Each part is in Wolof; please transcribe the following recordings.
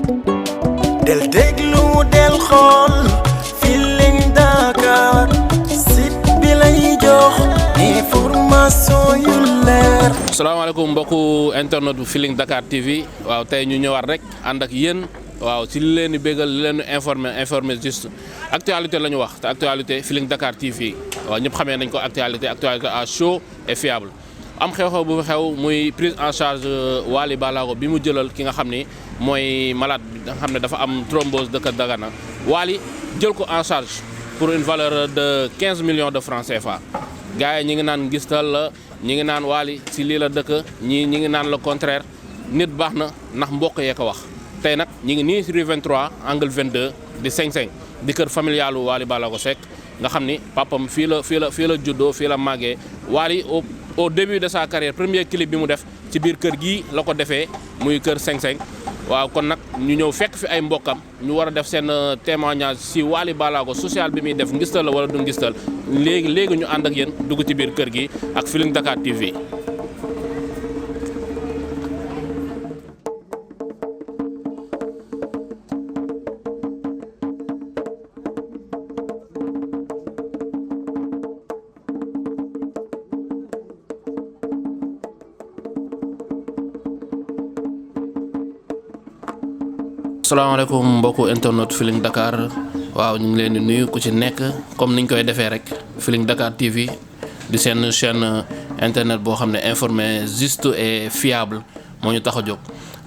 del déglu del xool Feeling Dakar site bi lay jox information yu leer. salaamaaleykum mbokku internet bu Feeling Dakar TV waaw tey ñu ñëwaat rek ànd ak yéen waaw ci li leen di bégal li leen di informer juste actualité la ñu wax te actualité Feeling Dakar TV waaw ñëpp xamee nañ ko actualité à chaud et fiable. am xew-xew bu fi xew muy prise en charge Wally Ballago bi mu jëlal ki nga xam ni mooy malade bi nga xam ne dafa am thrombose dëkk Dagana Wally jël ko en charge pour une valeur de 15 millions de francs CFA gars yi ñi ngi naan ngistal la ñi ngi naan Wally si lii la dëkk ñi ngi naan le contraire nit baax na ndax mbokk yee ko wax tey nag ñi ngi nii rue 23 angle 22 di 5-5 di kër familialu Wally Ballago Seck nga xam ni papam fii la juddoo fii la màggee Wally au début de sa carrière premier clip bi mu def ci biir kër gii la ko defee muy kër 5-5 waaw kon nag ñu ñëw fekk fi ay mbokkam ñu war a def seen témoignage si Wally Ballago social bi muy def ngistal la wala du ngistal léegi ñu ànd ak yéen dugg ci biir kër gi ak Feeling Dakar TV. salaamaaleykum mbokku internet Feeling Dakar waaw ñu ngi leen di nuyu ku ci nekk comme niñ koy defee rek Feeling Dakar TV di seen chaîne internet boo xam ne informé juste et fiable moo ñu tax a jóg.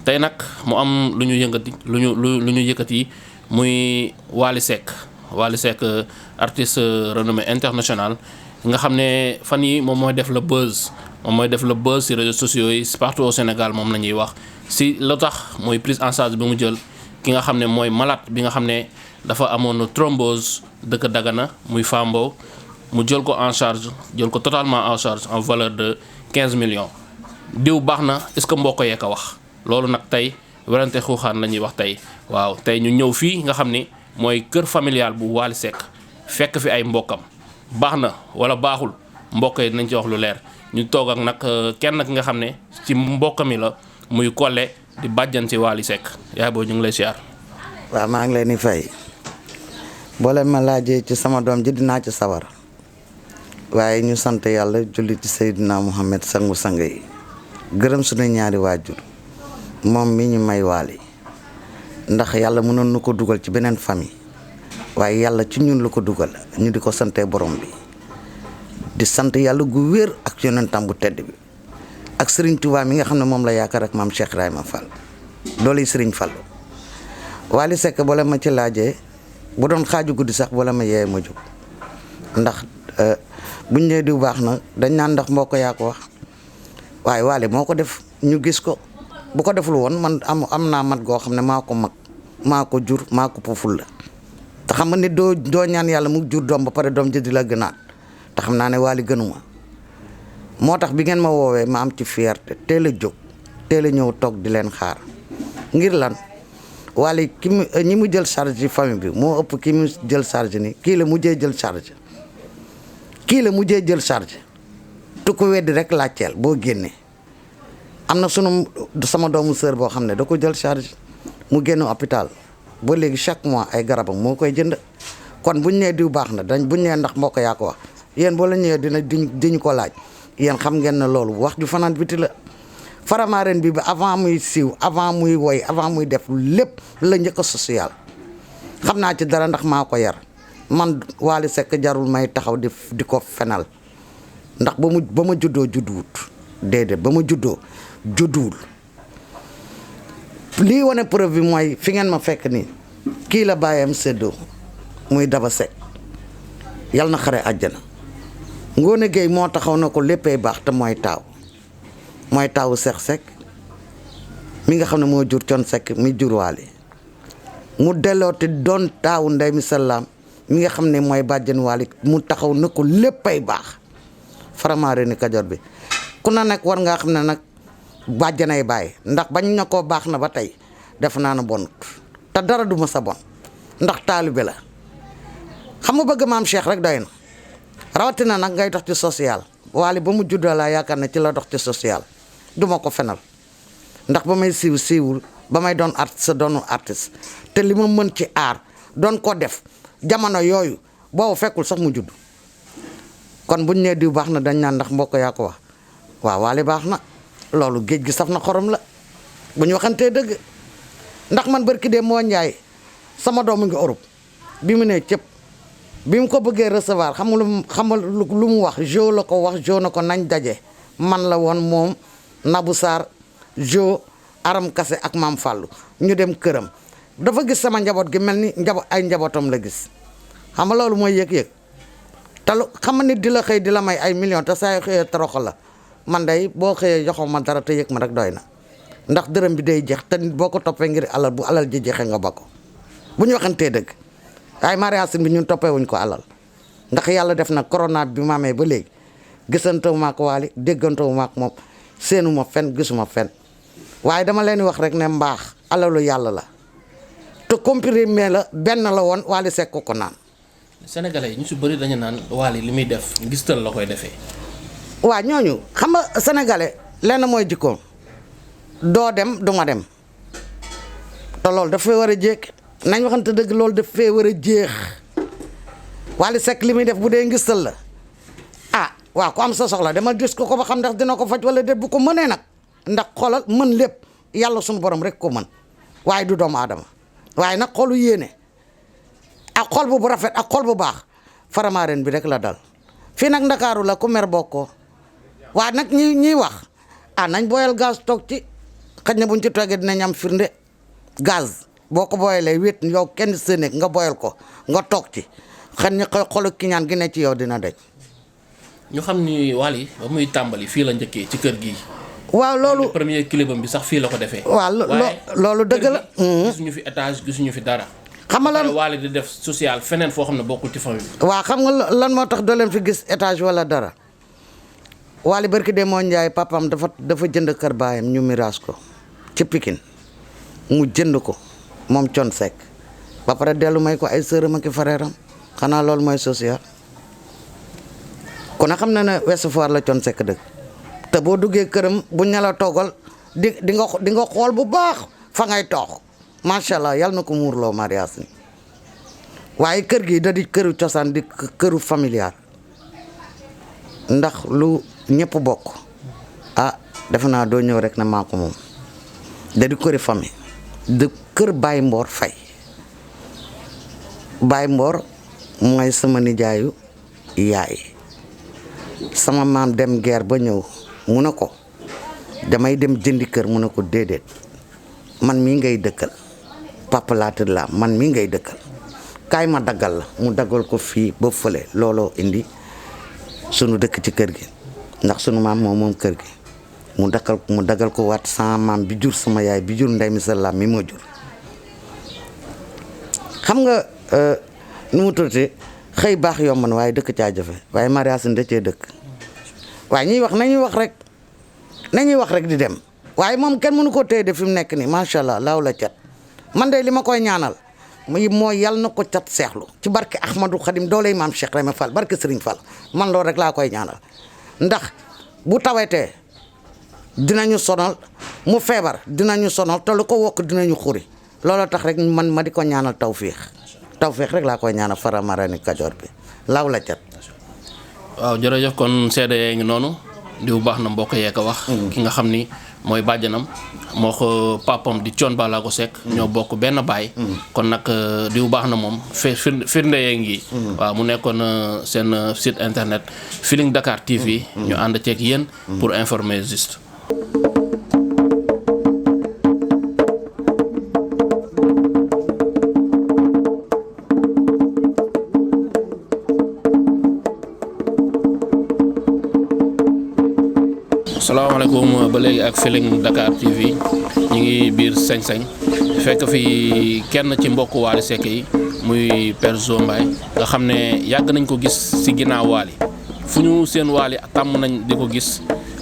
tey nag mu am lu ñu yëkkati muy Wally Seck artiste renommé international nga xam ne fan yi moom mooy def le buzz ci réseaux sociaux yi partout au Sénégal moom la ñuy wax si lu tax mooy prise en charge bi mu jël. ki nga xam ne mooy malade bi nga xam ne dafa amoon thrombose dëkk Dagana muy Fambo mu jël ko totalement en charge en valeur de 15 millions diw baax na est-ce que mbokk yee ko wax loolu nag tey werante xuuxaan la ñuy wax tey waaw tey ñu ñëw fii nga xam ni mooy kër familial bu Wally Seck fekk fi ay mbokkam baax na wala baaxul mbokk yi dinañ ci wax lu leer ñu toog ak nag kenn ki nga xam ne ci mbokk mi la muy Collé di bàjjan ci Wally Seck yaay boo ñu ngi lay siyaar. waaw maa ngi leen di fay boo leen ma laajee ci sama doom ji dinaa ci sawar waaye ñu sant yàlla julli ci Seydina Muhammad sangu sang yi gërëm suñu ñaari waajur moom mi ñu may Wally ndax yàlla mënoon na ko dugal ci beneen famille waaye yàlla ci ñun la ko dugal ñu di ko sante borom bi di sant yàlla gu wér ak yonentam bu tedd bi ak Serigne Touba mi nga xam ne moom la yaakaar ak maam Cheikh Ibrahima Fall doole Serigne Fall Wally Seck boole ma ci laajee bu doon xaaju guddi sax boole ma yee ma jóg ndax buñ nee diw baax na dañ naan ndax mbokk yaa ko wax waaye Wally moo ko def ñu gis ko bu ko deful woon man am naa mat goo xam ne maa ko mag maa ko jur maa ko poful la te xam nga nit doo ñaan yàlla mu jur doom ba pare doom ji di la gënaat te xam naa ne Wally gënuma moo tax bi ngeen ma woowee ma am ci fierté teel a jóg teel a ñëw toog di leen xaar ngir lan Wally ñi mu jël charge ci famille bi moo ëpp ki mu jël charge ni kii la mujjee jël charge tu ko weddi rek laajteel boo génnee am na sama doomu sœur boo xam ne da ko jël charge mu génn hôpital ba léegi chaque mois ay garabam moo koy jënd kon buñ nee diw baax na buñ nee ndax mbokk yaa ko wax yéen boo la ñëwee diñu ko laaj yéen xam ngeen ne loolu wax ju fanaan biti la Faramaren bi ba avant muy siiw avant muy woy avant muy def lépp la njëkk a social xam naa ci dara ndax maa ko yar man Wally Seck jarul may taxaw di ko fenal ndax ba ma juddoo judduwut déedéet ba ma juddoo judduwul lii wane preuve bi mooy fi ngeen ma fekk nii kii la bàyyam séddoo muy Daba Seck yal na xare àjjana Ngoné Gueye moo taxaw na ko léppay baax te mooy taawu Seex Seck mi nga xam ne moo jur Thione Seck mi jur Wally mu delloo te doon taawu Ndey mi Salaam mi nga xam ne mooy bàjjen Wally mu taxaw na ko léppay baax Faramaren Kajoor bi ku na nag war ngaa xam ne nag bàjjanay bàyyi ndax bañ na koo baax na ba tey def naa na bonut te dara du ma sa bon ndax taalibe la xam nga bëgg maam Cheikh rek doy na rawatina nag ngay dox ci social Wally ba mu juddoo laa yaakaar ne ci la dox ci social duma ko fenal ndax ba may siiwul ba may doon artiste doonu artiste te li ma mën ci aar doon ko def jamono yooyu boobu fekkul sax mu judd kon buñ nee diw baax na dañ naan ndax mbokk yaa ko wax waaw Wally baax na loolu géej gi saf na xorom la bu ñu waxantee dëgg ndax man barki dee moo njaay sama doom mu ngi Europe bi mu nee cëpp bi mu ko bëggee recevoir xam nga lu mu wax jo la ko wax jo na ko nañ daje man la woon moom Nabou Sarr jo Aram Kase ak Maam Fàllu ñu dem këram dafa gis sama njaboot gi mel ni ay njabootam la gis xam nga loolu mooy yëg-yëg te lu xam nga nit di la xëy di la may ay millions te saa yu xëyee toroxal la man day boo xëyee joxoo ma dara te yëg ma rek doy na ndax dërëm bi day jeex te nit boo ko toppee ngir alal bu alal ji jeexee nga ba ko bu ñu waxantee dëgg waaye mariage bi ñun toppee wuñ ko alal ndax yàlla def na corona bi ma amee ba léegi gisantewu ma ak Wally déggantewu ma ak moom seenuma fen gisuma fen waaye dama leen wax rek ne mbaax alalu yàlla la te comprimé la benn la woon Wally Seck ko naan. Sénégalais yi ñu si bëri dañu naan Wally li muy def ngistal la koy defee. waa ñooñu xam nga sénégalais lenn mooy jikkoom doo dem du ma dem te loolu daf fee war a jéeg nañ waxante dëgg loolu daf fee war a jeex Wally Seck li muy def bu dee ngistal la ah waaw ku am sa soxla demal gis ko ba xam ndax dina ko faj wala déet bu ko mënee nag ndax xoolal mën lépp yàlla suñu borom rek ko mën waaye du doomu aadama waaye nag xolu yéene ak xol bu rafet ak xol bu baax Faramareen bi rek la dal fii nag Ndakaaru la ku mer bokkoo waaye nag ñiy wax ah nañ booyal gaz toog ci xëy na buñ ci toogee dinañ am firnde gaz boo ko booyalee wét yow kenn sa nekk nga booyal ko nga toog ci xëy na xolu kiñaan gi ne ci yow dina dej. ñu xam ni Wally ba muy tàmbali fii la njëkkee ci kër gi. waaw loolu premier clipam bi sax fii la ko defee. waaw loolu dëgg la. gisuñu fi étage gisuñu fi dara. xam nga lan Wally di def social feneen foo xam ne bokkul ci famille bi. waaw xam nga lan moo tax doo leen fi gis étage wala dara Wally barki de moo njaay papam dafa jënd kër baayam ñu miraas ko ci Pikine mu jënd ko moom Thione Seck ba pare dellu may ko ay sëram ak frère am xanaa loolu mooy social kon xam na ne Ouest Foire la Thione Seck dëgg te boo duggee këram bu ñu la toogal di nga xool bu baax fa ngay toog macha allah yàlla na ko muurloo mariage ni waaye kër gi da di këru cosaan di këru familial ndax lu ñëpp bokk ah defe naa doo ñëw rek ne maa ko moom da di këri famille de kër Baye Mbor Faye Baye Mbor mooy sama nijaayu yaay sama maam dem guerre ba ñëw mu ne ko damay dem jëndi kër mu ne ko déedéet man mii ngay dëkkal papa laa tëdd laa man mii ngay dëkkal kaay ma daggal la mu daggal ko fii ba fële looloo indi sunu dëkk ci kër gi ndax sunu maam moom kër gi mu daggal ko waat sama maam bi jur sama yaay bi jur ndey mi sa laam mi moo jur xam nga nu mu tuddee xëy baax yomb na waaye dëkk caa jafe waaye mariage da cee dëkk waaye ñuy wax nañuy wax rek di dem waaye moom kenn mënu ko téye de fi mu nekk nii macha allah laaw la cat man de li ma koy ñaanal mooy yàlla na ko cat seexlu ci barke Ahmadou Khadim dooley maam Cheikh Rema Fall barke Serigne Fall man loolu rek laa koy ñaanal ndax bu tawetee dinañu sonal mu feebar dinañu sonal te lu ko wokk dinañu xuri looloo tax rek man ma di ko ñaanal tawféex rek laa koy ñaanal Faramareen Kajoor bi laaw la cat. waaw jërëjëf kon seede yee ngi noonu diw baax na mbokk yee ko wax. ki nga xam ni mooy bàjjanam moo ko papam di Thione Ballago Seck ñoo bokk benn baay. kon nag diw baax na moom firnde yee ngi. waaw mu nekkoon seen site internet Feeling Dakar TV. ñu ànd ceeg yéen. pour informer juste. salaamaaleykum ba léegi ak Feeling Dakar TV ñu ngi biir Sañ-Sañ fekk fi kenn ci mbokku Wally Seck yi muy Père Zo Mbaye nga xam ne yàgg nañ ko gis ci ginnaaw Wally fu ñu seen Wally tàmm nañ di ko gis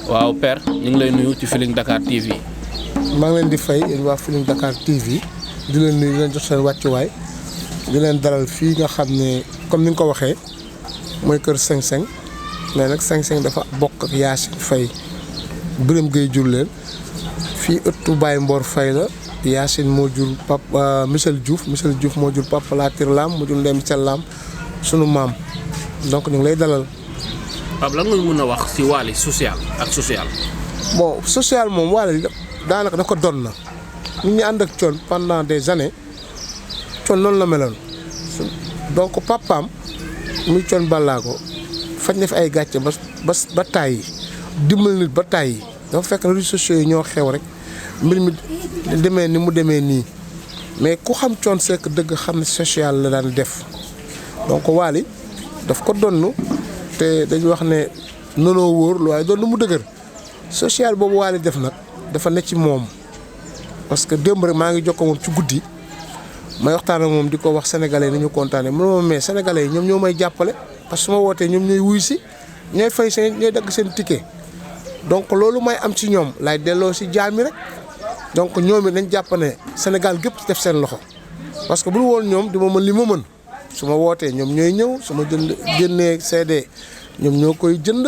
waaw Père ñu ngi lay nuyu ci Feeling Dakar TV. maa ngi leen di fay yéen waa Feeling Dakar TV di leen nuyu di leen jox seen wàccuwaay di leen dalal fii nga xam ne comme ni nga ko waxee mooy kër Sañ-Sañ mais nag Sañ-Sañ dafa bokk ak Yacine Faye Birame Gueye jur leen fii ëttu Baye Mbor Faye la Yacine moo jur papa Michel Diouf moo jur papa Latir Lam mu jur Ndeye Michel Lam sunu maam donc ñu ngi lay dalal. Pape lan nga mën a wax ci Wally social ak social. bon social moom Wally daanaka da ko doon na ñu ngi ànd ak Thione pendant des années Thione noonu la meloon donc papaam muy Thione Ballago faj na fi ay gàcce ba tàyyi dimbali nit ba tàyyi dafa fekk na réseaux sociaux yi ñoo xew rek mbir mi demee ni mu demee nii mais ku xam Thione Seck dëgg xam ne social la daan def donc Wally daf ko donn te dañu wax ne nonoo wóor lu waaye doon mu dëgër social boobu Wally def nag dafa ne ci moom parce que démb rek maa ngi jokkoo moom ci guddi may waxtaan ak moom di ko wax sénégalais ni ñu kontaanee mu mais sénégalais yi ñoom ñoo may jàppale parce que su ma wootee ñoom ñooy wuy si ñooy fay seen ñooy dagg seen ticket donc loolu may am ci ñoom laay delloo si jaami rek donc ñoom it nañ jàpp ne Sénégal gépp def seen loxo parce que bu dul woon ñoom duma mën li ma mën su ma wootee ñoom ñooy ñëw su ma génnee CD ñoom ñoo koy jënd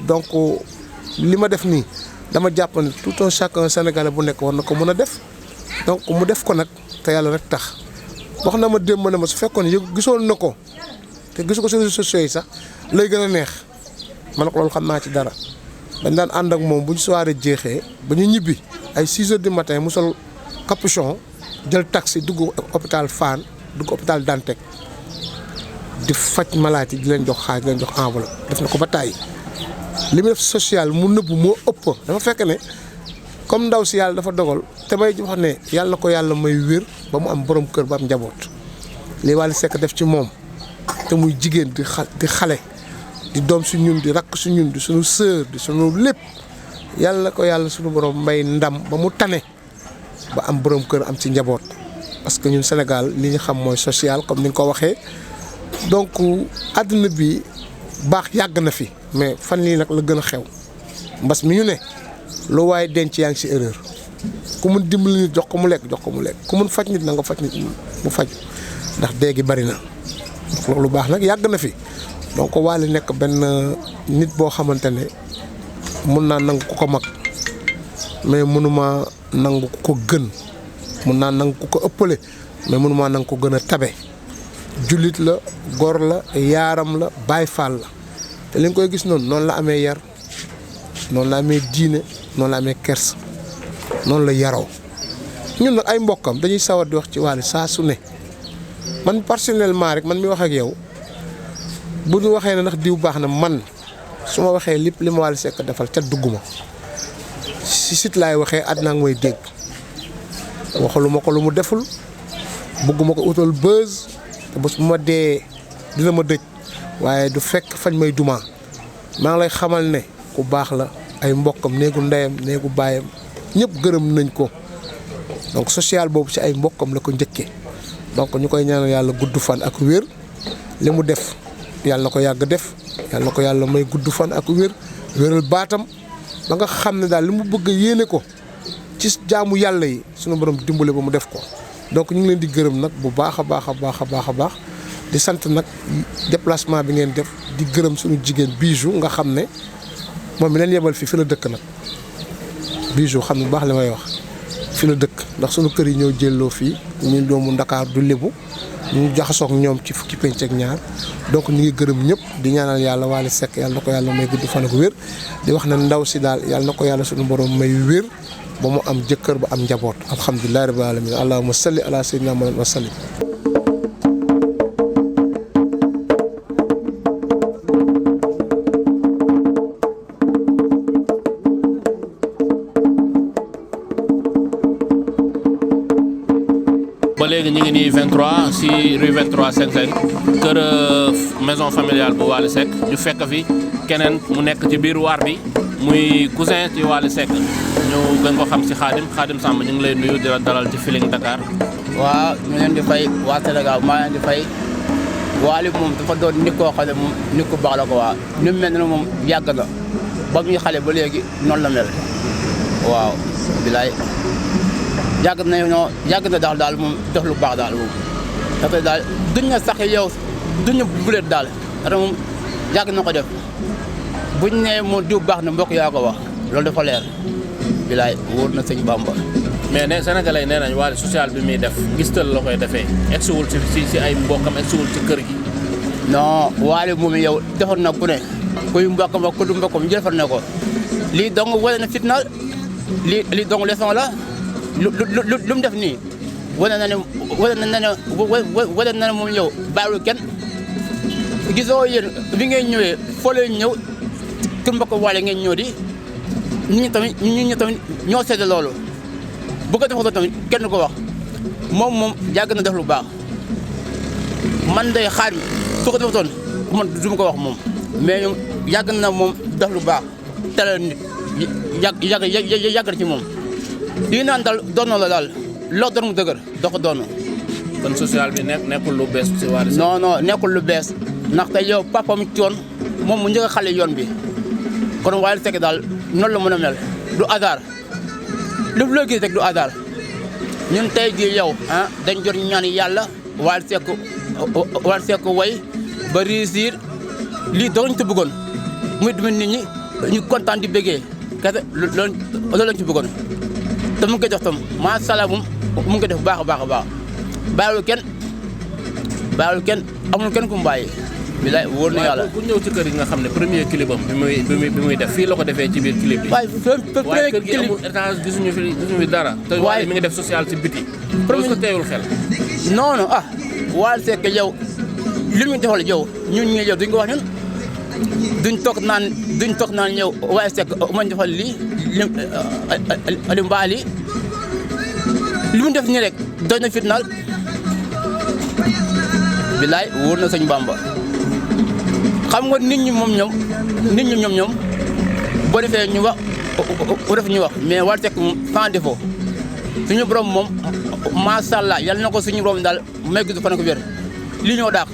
donc li ma def nii dama jàpp ne tout un chacun sénégalais bu nekk war na ko mën a def donc mu def ko nag te yàlla rek tax wax na ma démb ne ma su fekkoon gisoon na ko te gisu ko ci réseaux sociaux yi sax lay gën a neex man nag loolu xam naa ci dara dañ daan ànd ak moom bu ñu soirée jeexee ba ñu ñibbi ay 6 heures du matin mu sol capuchon jël taxi dugg hôpital Fann dugg hôpital Dantec di faj malaat yi di leen jox xaaj di leen jox enveloppe def na ko ba tàyyi li mu def social mu nëbbu moo ëpp dafa fekk ne comme ndaw si yàlla dafa dogal te may wax ne yàlla na ko yàlla may wér ba mu am borom kër ba am njaboot li Wally Seck def ci moom te muy jigéen di xale di doom su ñun di rakk su ñun di suñu sœur di suñu lépp yàlla na ko yàlla suñu borom may ndam ba mu tane ba am borom kër am ci njaboot parce que ñun Sénégal li ñu xam mooy social comme ni nga ko waxee donc àdduna bi baax yàgg na fi mais fan yii nag la gën a xew mbas mi ñu ne lu waaye denc yaa ngi ci erreur ku mun dimbali nit jox ko mu lekk ku mun faj nit na nga faj nit mu faj ndax dee gi bari na lu baax nag yàgg na fi donc Wally nekk benn nit boo xamante ne mun naa nangu ku ko mag mais mënuma nangu ku ko gën mun naa nangu ku ko ëppale mais mënuma nangu ko gën a tabe jullit la góor la yaaram la Baay Faal la te li nga koy gis noonu la amee yar noonu la amee diine noonu la amee kers noonu la yaroo ñun nag ay mbokkam dañuy sawar di wax ci Wally saa su ne man personnellement rek man mi wax ak yow bu ñu waxee ne ndax diw baax na man su ma waxee lépp li ma Wally Seck defal ca dugguma si sit laay waxee àddina nga may dégg waxaluma ko lu mu deful bëgguma ko utal buzz te bés bu ma dee dina ma dëj waaye du fekk fañ may duma maa ngi lay xamal ne ku baax la ay mbokkam néegu ndeyam néegu baayam ñëpp gërëm nañ ko donc social boobu ci ay mbokkam la ko njëkkee donc ñu koy ñaanal yàlla gudd fan ak wér li mu def yàlla na ko yàgg def yàlla na ko yàlla may gudd fan ak wér wéral baatam ba nga xam ne daal li mu bëgg yéene ko ci jaamu yàlla yi sunu borom dimbale ba mu def ko donc ñu ngi leen di gërëm nag bu baax a baax di sant nag déplacement bi ngeen def di gërëm suñu jigéen Bijou nga xam ne moom mi leen yebal fi la dëkk nag Bijou xam ne bu baax li may wax fi la dëkk ndax suñu kër yi ñoo jëlloo fii ñu doomu Ndakaar du lébu ñu jaxasoog ñoom ci fukki penc ak ñaar donc ñu ngi gërëm ñëpp di ñaanal yàlla Wally Seck yàlla na ko yàlla may gudd fan ak wér di wax ne ndaw si daal yàlla na ko yàlla suñu borom may wér ba mu am jëkkër ba am njaboot alhamdulillahi rabbil alamin allahumma salli ala sayyidina Muhammad wa sallim. ba léegi ñu ngi nii 23 si rue 23 55 kër maison familiale bu Wally Seck ñu fekk fi keneen mu nekk ci biir waar bi muy cousin ci Wally Seck ñu gën ko xam si Khadim Samb ñu ngi lay nuyu di la dalal ci Feeling Dakar. waaw ñu leen di fay waa Sénégal maa leen di fay Wally moom dafa doon nit koo xam ne moom nit ku baax la ko waa ni mu mel ne moom yàgg na ba muy xale ba léegi noonu la mel waaw bilaay yàgg na daal moom def lu baax daal moom dafay daal duñ na sax yow duñ na bulet daal dara moom yàgg na ko def buñ ne moom diw baax na mbokk yaa ko wax loolu dafa leer bilaay wóor na sëñ Bamba mais ne sénégalais nee nañ Wally social bi muy def ngistal la koy defee egsiwul ci ay mbokkam egsiwul ci kër gi. non Wally moom yow defoon na ku ne kuy mbokkam ak ku du mbokkam jëfar na ko lii dong wane na fitna lii dong leçon la lu mu def nii wane na ne moom yow bàyyiwul kenn gisoo yéen bi ngay ñëwee foo leen ñëw kër mbokk Wally ngeen ñëw di ñun tamit ñoo seede loolu bu ko defoo tamit kenn ko wax moom yàgg na def lu baax man day xaar su ko defoon man du ma ko wax moom mais ñoom yàgg na moom def lu baax teel nit yàgg na ci moom lii naan daal doon la daal loo doon mu dëgër doo ko doon. kon social bi nekkul lu bees ci Wally Seck. non nekkul lu bees ndaxte yow papam coon moom mu njëkk a xale yoon bi kon Wally Seck daal noonu la mën a mel du hasard lépp loo gis rek du hasard ñun tey jii yow dañ jot ñaan yàlla Wally Seck way ba réussir lii doon ñu ci bëggoon muy dimbali nit ñi ñu kontaan di bëggee kese loolu lañ ci bëggoon te mu ngi koy def tam macha allah moom mu ngi koy def bu baax a baax a baax bàyyiwul kenn amul kenn ku mu bàyyi. bilaay wóor na yàlla ku ñëw ci kër yi nga xam ne premier clip am bi muy def fii la ko defee ci biir clip bi. waaye kër gi amul étage gisuñu fi dara. te Wally mi ngi def social ci biti. premier ko teewul xel. non Wally Seck yow li mu defal yow ñun ñii yow duñ ko wax ñun duñ toog naan yow Wally Seck ma defal lii li mbaa lii li mu def nii rek doy na fitnaal bilaay wóor na sëñ Bamba xam nga nit ñi ñoom boo defee ñu wax mais Wally Seck moom sans défaut suñu borom moom macha allah yal na ko suñu borom daal may gudd fan ko wér lii ñoo daak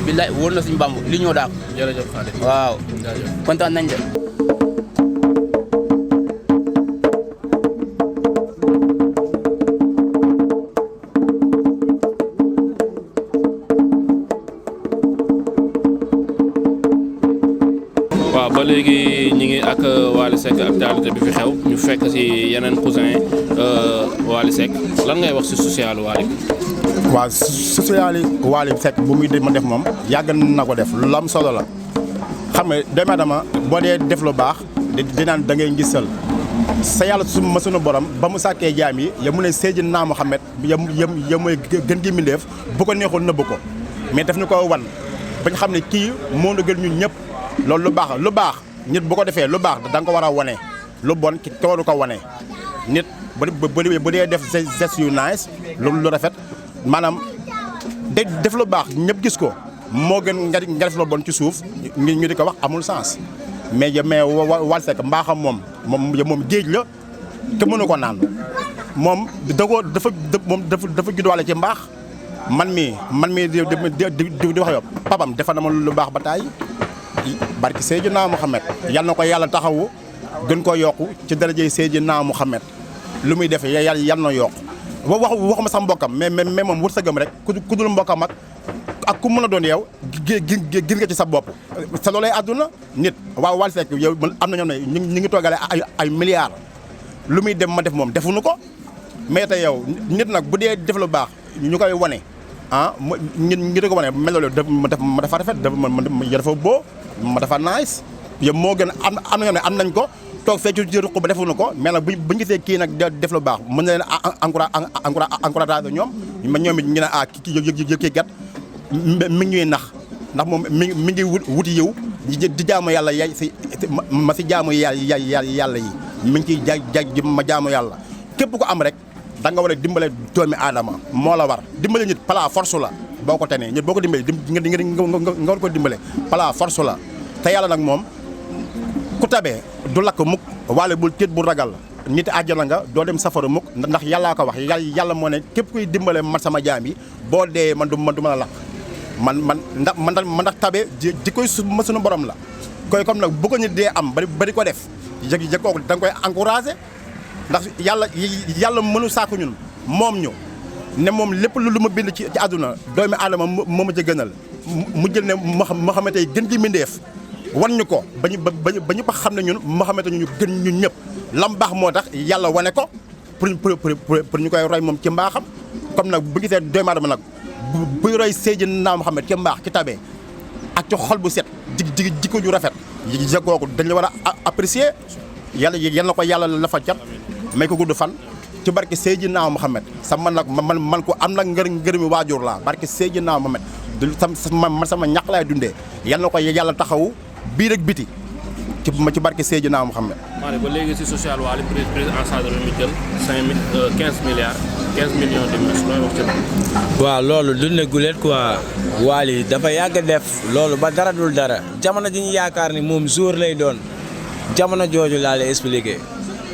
billaay wóor na suñu Bamba lii ñoo daak. jërëjëf Khadim. waaw kontaan nañ de. waaw ba léegi ñi ngi ak Wally Seck actualité bi fi xew ñu fekk ci yeneen cousin Wally Seck lan ngay wax ci social Wally bi. waaw social Wally Seck bu muy ma def moom yàgg na ko def lu am solo la xam nga doomu aadama boo dee def lu baax dinaan da ngay ngisal sa yàlla ma sunu borom ba mu sàkkee jaam yi ya mu ne Seydina Muhammad ya mooy gën gi mbindéef bu ko neexoon nëbb ko mais daf ñu ko wan bañ xam ne kii moo na gën ñun ñëpp. loolu lu baax nit bu ko defee lu baax da nga ko war a wane lu bon ki waru ko wane nit bu dee def geste yu nice lu rafet maanaam de def lu baax ñëpp gis ko moo gën nga def lu bon ci suuf ñu di ko wax amul sens mais Wally Seck mbaaxam moom géej la te mënu ko naan moom dafa juddwaale ci mbaax man mii di wax yow papam defal na ma lu baax ba taay barki Seydina Muhammad yal na ko yàlla taxawu gën ko yokku ci darajey Seydina Muhammad lu muy def yal na yokku waxuma sax mbokkam mais moom wërsëgam rek ku dul mbokkam ak ku mën a doon yow gis nga ci sa bopp sa loolay àdduna nit waaw Wally Seck yow am na ñoom ne ñu ngi toogale ay milliards lu muy dem ma def moom defuñu ko mais tey yow nit nag bu dee def lu baax ñu koy wane ñu di ko wane mel loolu ma dafa rafet dafa boo ma dafa nice yow moo gën am na ñoo ne am nañ ko toog fee ci ruq ba defuñu ko mais nag bu ñu gisee kii nag def lu baax mën na leen encouragé ñoom it ñu ne kii kat mi ngi ñuy nax ndax moom mi ngi wuti yiw di jaamu yàlla ma si jaamu yàlla yi mi ngi ciy ma jaamu yàlla képp ko am rek da nga war a dimbale doomi aadama moo la war dimbale nit pala force la boo ko tenee nit boo ko dimbale nga war ko dimbale pala force la te yàlla nag moom ku tabee du lakk mukk waale bul tiit bul ragal nit àjjana nga doo dem safara mukk ndax yàllaa ko wax yàlla moo ne képp kuy dimbale man sama jaam yi boo dee man du mën a lakk man ndax tabe di koy ma sunu borom la koy comme nag bu ko nit dee am bari ko def jëg kooku da nga koy encouragé ndax yàlla mënu sàkku ñun moom ñu ne moom lépp lu ma bind ci àdduna doomi aadama moo ma ca gënal mu jël ne moo xamante gën gi mbindeef wan ñu ko ba ñu ko xam ne ñun moo xamante ñu gën ñun ñëpp lam baax moo tax yàlla wane ko pour ñu koy roy moom ci mbaaxam comme nag bu gisee doomu aadama nag buy roy Seydina Muhammad ci mbaax ci tabe ak ci xol bu set jikko ju rafet kooku dañ la war a apprécier yal na ko yàlla la fa cat may ko gudd fan ci barke Seydina Muhammad man ko am na ngërëmi waajur laa barke Seydina Muhammad sama ñaq laay dundee yal na ko yàlla taxawu biir ak biti ci barke Seydina Muhammad. Waly ba léegi si social Waly prise en charge mi jël 15 millions de mus looy wax ci loolu. waaw loolu du ne gulet quoi Waly dafa yàgg def loolu ba dara dul dara jamono ji ñu yaakaar ni moom jour lay doon jamono jooju laa lay expliqué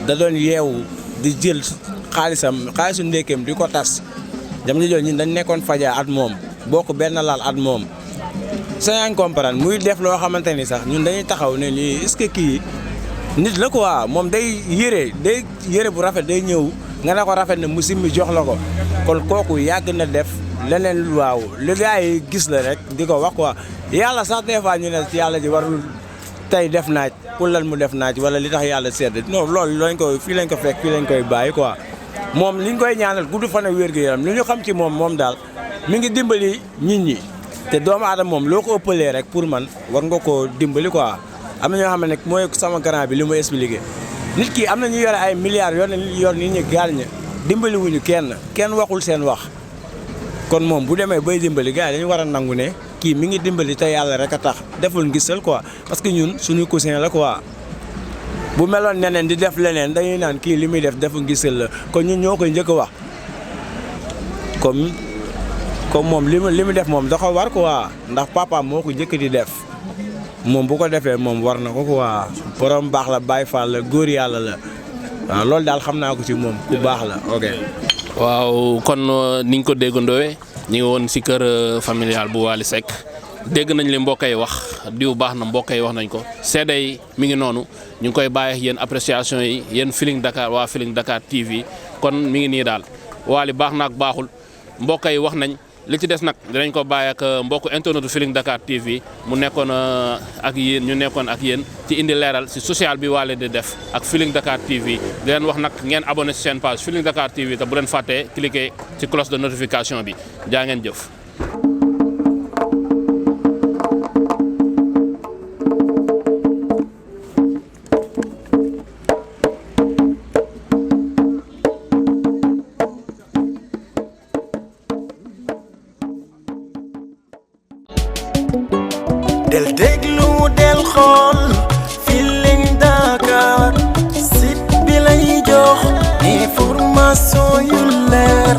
da doon yeewu di jël xaalisu ndékkeem di ko tas jamono jooju ñun dañ nekkoon faja at moom bokk benn laal at moom. saa ngi comprendre muy def loo xamante ni sax ñun dañuy taxaw ne nii est-ce que kii nit la quoi moom day yére bu rafet day ñëw nga ne ko rafet na mu simmi jox la ko kon kooku yàgg na def leneen waaw li gars yi gis la rek di ko wax quoi yàlla sax des fois ñu ne yàlla ji warul tey def naaj pour lan mu def naaj wala li tax yàlla sedd non loolu lañ ko fii lañ ko fekk fii lañ koy bàyyi quoi moom liñ koy ñaanal gudd fan ak wér-gu-yaram li ñu xam ci moom daal mi ngi dimbali nit ñi. te doomu aadama moom loo ko ëppalee rek pour man war nga koo dimbali quoi am na ñoo xam ne mooy sama grand bi li ma expliqué nit ki am na ñu yore ay milliards yor nit ñi gaal ña dimbali wuñu kenn waxul seen wax kon moom bu demee bay dimbali gars yi dañu war a nangu ne kii mi ngi dimbali te yàlla rek a tax deful ngisal quoi parce que ñun suñu cousin la quoi bu meloon neneen di def leneen dañuy naan kii li muy def deful ngisal la kon ñun ñoo koy njëkk a wax comme moom li mu def moom da ko war quoi ndax papa moo ko njëkk di def moom bu ko defee moom war na ko quoi borom baax la Baay Faal la góor yàlla la waaw loolu daal xam naa ko ci moom ku baax la ok. waaw kon ni ñu ko déggandoowee ñu ngi woon si kër familial bu Waly Seck dégg nañ li mbokk yi wax diw baax na mbokk yi wax nañ ko seede yi mi ngi noonu ñu ngi koy bàyyi yéen appréciation yi yéen Feeling Dakar waa Feeling Dakar TV kon mi ngi nii daal Waly baax na ak baaxul mbokk yi wax nañ. li ci des nag dinañ ko bàyyi ak mbokku internetu Feeling Dakar TV mu nekkoon ak yéen ñu nekkoon ak yéen ci indi leeral si social bi Waly di def ak Feeling Dakar TV di leen wax nag ngeen abonné si seen page Feeling Dakar TV te bu leen fàttee cliquer ci cloche de notification bi jaa ngeen jëf. del déglu del xool